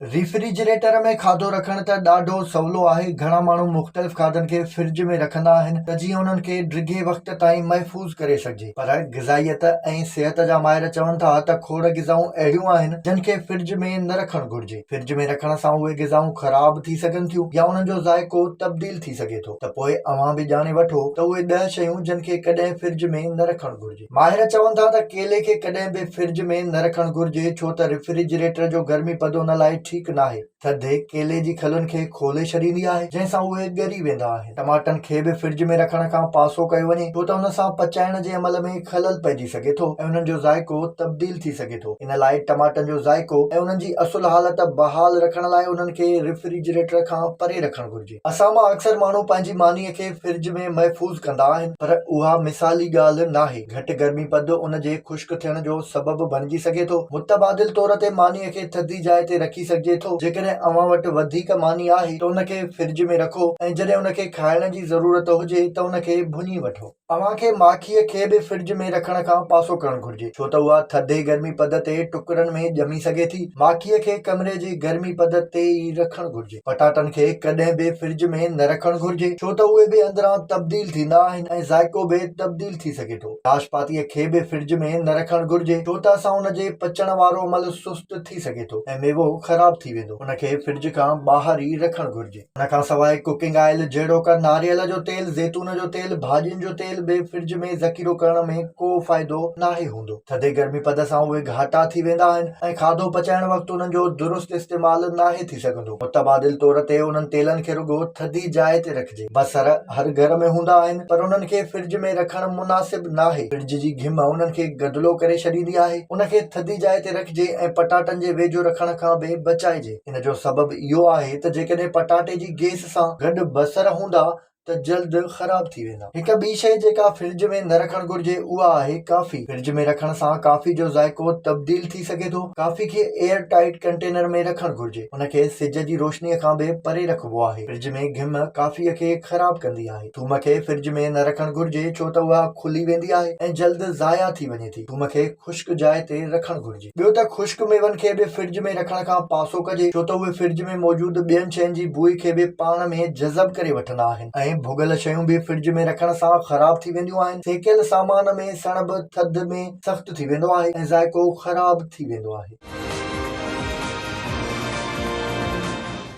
Refrigerator ۾ کاڌو رکڻ ته ڏاڍو سولو آهي، گهڻا ماڻهو مختلف کاڌن کي فرج ۾ رکندا آهن ته جيئن انهن کي ڊگهي وقت تائين محفوظ ڪري سگهجي پر غذائيت ۽ صحت جا ماهر چون ٿا ته کوڙ غذائون اهڙيون آهن جن کي فرج ۾ نه رکڻ گهرجي، فرج ۾ رکڻ سان اهي غذائون خراب ٿي سگهن ٿيون يا انهن جو ذائقو تبديل ٿي سگهي ٿو ته پوء اوهان به ڄاڻي وٺو ته اهي ڏهه شيون جن کي ڪڏهن فرج ۾ نه رکڻ گهرجي. ماهر چون ٿا ته ڪيلي کي ڪڏهن به فرج ۾ نه رکڻ گهرجي ڇو ته ريفريجريٽر جو گرمي پد ان لاء ٺيڪ ناهي. ٿڌ ڪيلي جي کلن کي کولي ڇڏيندي آهي جنهن سان اهي ڳري ويندا آهن. ٽماٽن کي به فرج ۾ رکڻ کان پاسو ڪيو وڃي ڇو ته ان سان پچائڻ جي عمل ۾ خلل پئجي سگهي ٿو ۽ انهن جو ذائقو تبديل ٿي سگهي ٿو. ان لاء ٽماٽن جو ذائقو ۽ انهن جي اصل حالت بحال رکڻ لاء انهن کي ريفريجريٽر کان پري رکڻ گهرجي. اسان مان اڪثر ماڻهو پنهنجي مانيء کي فرج ۾ محفوظ ڪندا آهن پر اها مثالي ڳالهه ناهي. گهٽ گرمي پد ان جي خشڪ ٿيڻ جو سبب بڻجي سگهي ٿو. متبادل طور تي مانيء کي ٿڌي جاء تي رکي سگهجي ٿو. جيڪڏهن اوهان وٽ وڌيڪ ماني آهي ته ان کي فرج ۾ رکو ۽ جڏهن ان کي کائڻ جي ضرورت هجي ته ان کي ڀڃي وٺو. اوهان کي ماکيء کي به فرج ۾ رکڻ کان پاسو ڪرڻ گهرجي، ڇو ته اها ٿڌي گرمي پد تي ٽڪرن ۾ ڄمي سگهي ٿي. ماکيء کي ڪمري جي گرمي پد تي ئي رکڻ گهرجي. پٽاٽن کي ڪڏهن به فرج ۾ نه رکڻ گهرجي، ڇو ته اهي به اندران تبديل ٿيندا آهن ۽ ذائقو به تبديل ٿي سگهي ٿو. ناشپاتيء کي به فرج ۾ نه رکڻ گهرجي، ڇو ته اسان ان جي پچڻ وارو عمل سست ٿي سگهي ٿو ۽ ميوو خراب ٿي ويندو. ان کي فرج کان ٻاهر ئي رکڻ گهرجي. ان کان سواء ڪوڪنگ آئل جهڙوڪ ناريل جو تيل، زيتون جو تيل، ڀاڄين جو تيل به فرج ۾ ذخيرو ڪرڻ ۾ ڪو فائدو ناهي هوندو. ٿڌي گرمي پد سان اهي گهاٽا ٿي ويندا آهن ۽ کاڌو پچائڻ وقت انهن جو درست استعمال ناهي ٿي سگهندو. متبادل طور تي انهن تيلن کي رڳو ٿڌي جاء تي رکجي. بصر هر گهر ۾ هوندا آهن پر انهن کي فرج ۾ رکڻ مناسب ناهي. فرج جي گهم انهن کي گدلو ڪري ڇڏيندي آهي. ان کي ٿڌي جاء تي رکجي ۽ پٽاٽن جي ويجهو رکڻ کان به بچائجي. ان جو سبب اهو آهي ته جيڪڏهن پٽاٽي جي گيس سان گڏ بصر هوندا ته جلد خراب ٿي ويندا. هڪ ٻي شيء جيڪا فرج ۾ نه رکڻ گهرجي اها آهي ڪافي. فرج ۾ رکڻ سان ڪافي جو ذائقو تبديل ٿي سگهي ٿو. ڪافي کي ايئر ٽائيٽ ڪنٽينر ۾ رکڻ گهرجي. ان کي سج جي روشني کان به پري رکبو آهي. فرج ۾ گهم ڪافيء کي خراب ڪندي آهي. ٿوم کي فرج ۾ نه رکڻ گهرجي ڇو ته اها کلي ويندي آهي ۽ جلد ضايع ٿي وڃي ٿي. ٿوم کي خشڪ جاء تي رکڻ گهرجي. ٻيو ته خشڪ ميون کي به فرج ۾ رکڻ کان پاسو ڪجي ڇو ته اهي فرج ۾ موجود ٻين شين جي بوء کي به پاڻ ۾ جذب ڪري وٺندا آهن ۽ ڀڳل شيون به فرج ۾ رکڻ سان خراب ٿي وينديون آهن. سيڪيل سامان ۾ سڻڀ ٿڌ ۾ سخت ٿي ويندو آهي ۽ ذائقو خراب ٿي ويندو آهي.